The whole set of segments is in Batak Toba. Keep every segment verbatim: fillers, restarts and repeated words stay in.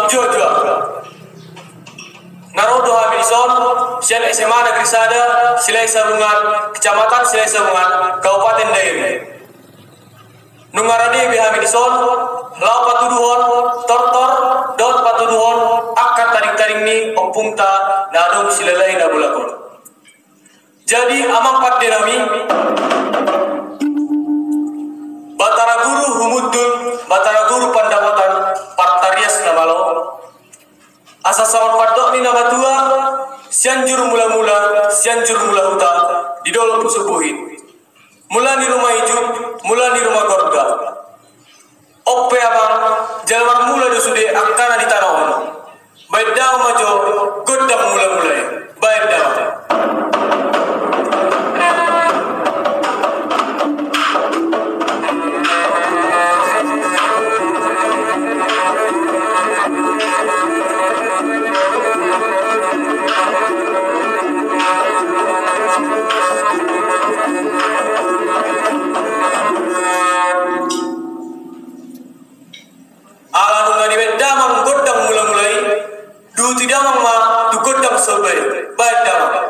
Jua-jua. Na ro do hami dison, sian S M A Negeri Sada, Silahisabungan, Kecamatan Silahisabungan, Kabupaten Dairi. Nunga rade be hami dison, laho patuduhon, tortor, dohot patuduhon, angka tading-tading ni ompungta, na adong Silalahi Nabolak on. Jadi, amang pande nami, Batara Guru Humundul, Batara Guru Pandapotan, partarias na malo. Asa songon pandok ni na matua, Sianjur Mula-mula, Sianjur Mula Huta, di Dolok Pusuk Buhit. Mula ni ruma ijuk, mula ni ruma gorga. On pe amang, jala marmula do sude angka na di tano on. Baen damang ma jo gondang mula-mula i. Baen damang. Ala nunga dibaen damang gondang mula-mula i, diuhuti damang ma tu gondang somba i. Baen damang.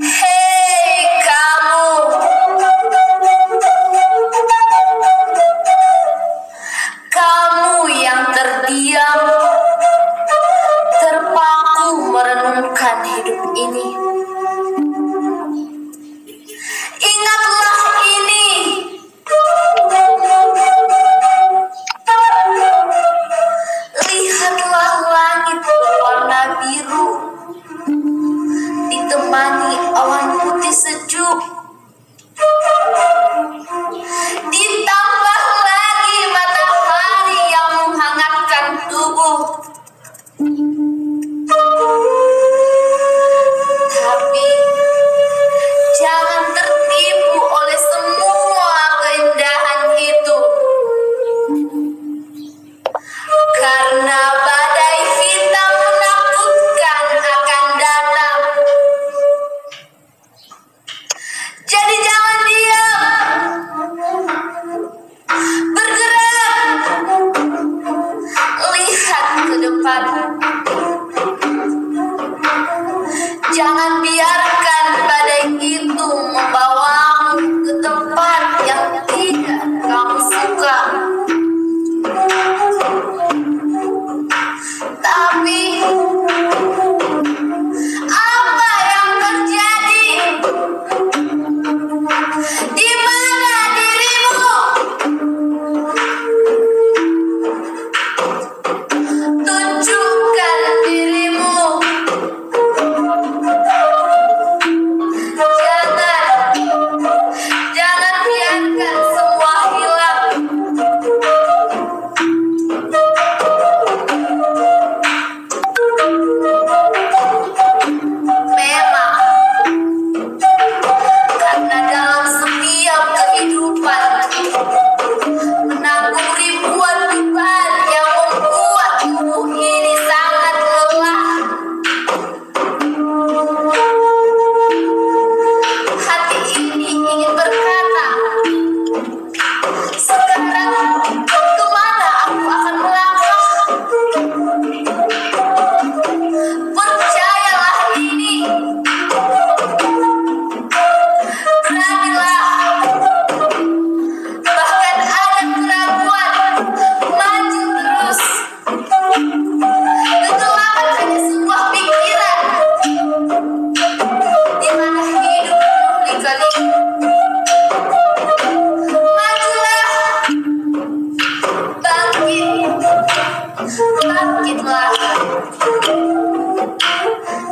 Hei kamu, kamu yang terdiam, terpaku merenungkan hidup ini. Ingatlah ini. Lihatlah langit berwarna biru, ditemani awan putih sejuk. Ditambah lagi matahari yang menghangatkan tubuh.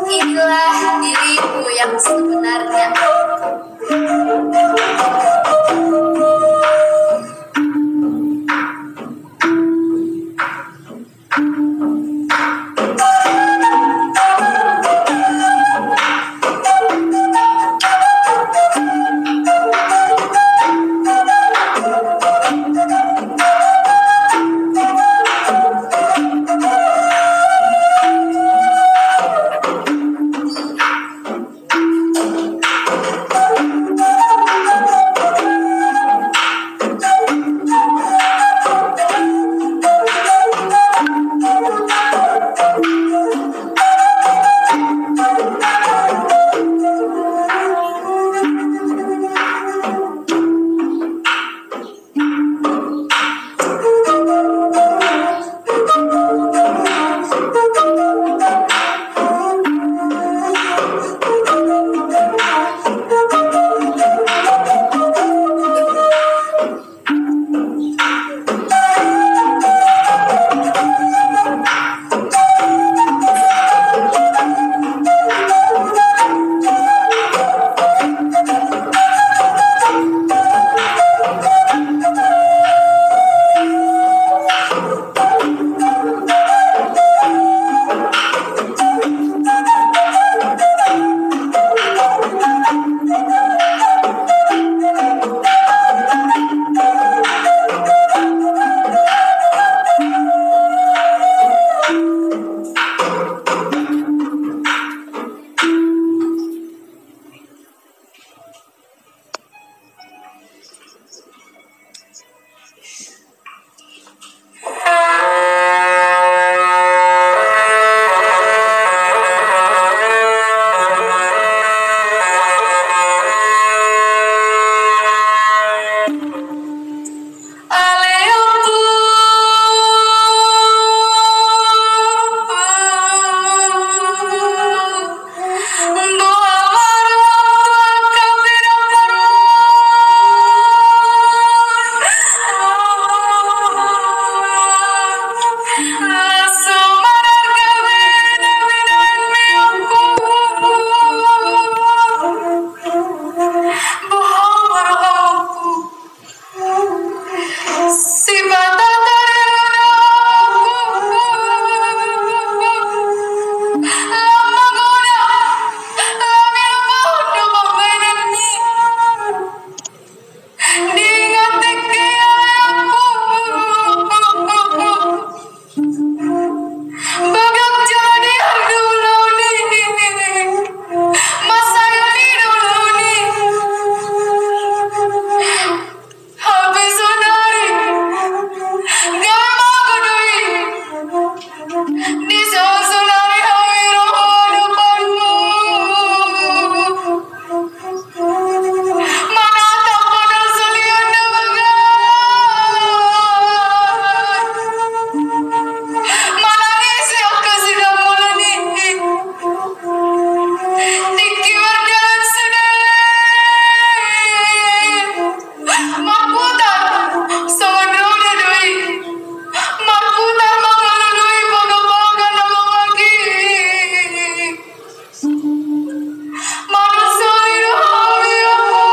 Inilah dirimu yang sebenarnya. Bagak jala di ardu launi, masayuni do launi. Hape sonari gabe mago do i. Di son sonari hami ro di adopanmu. Manatap ma na sulion na bagas. Manangisi angka sidang mula ni. Tingki mardalan sude. Marputar songon roda do i. Marputar mangalului paga-paga na mangagi. Manusuri do hami, Ampu.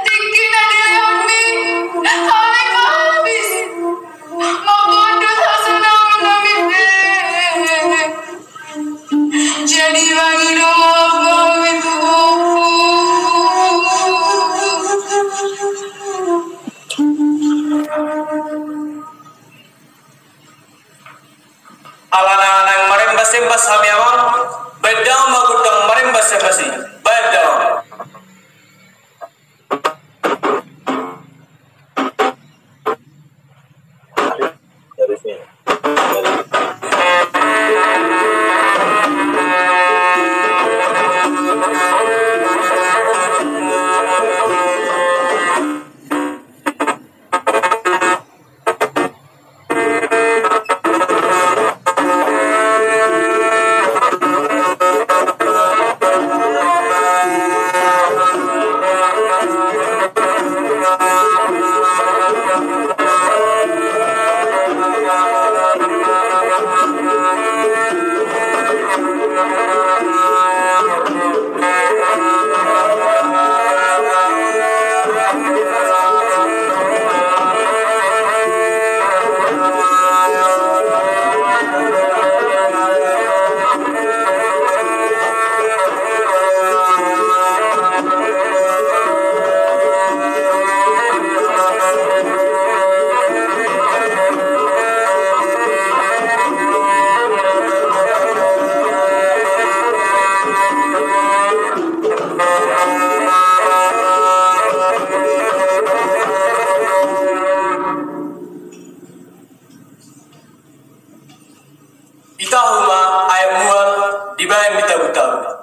Tingki na dilehonmi hami habis. Mambondut hasonangan nami pe. Jadi mangido hami tu Ampu. Alana naeng marembas-embas hami, Amang, baen damang ma gondang marembas-embas i. Baen damang. Tahu ma aek mual dibaen di tabu-tabu.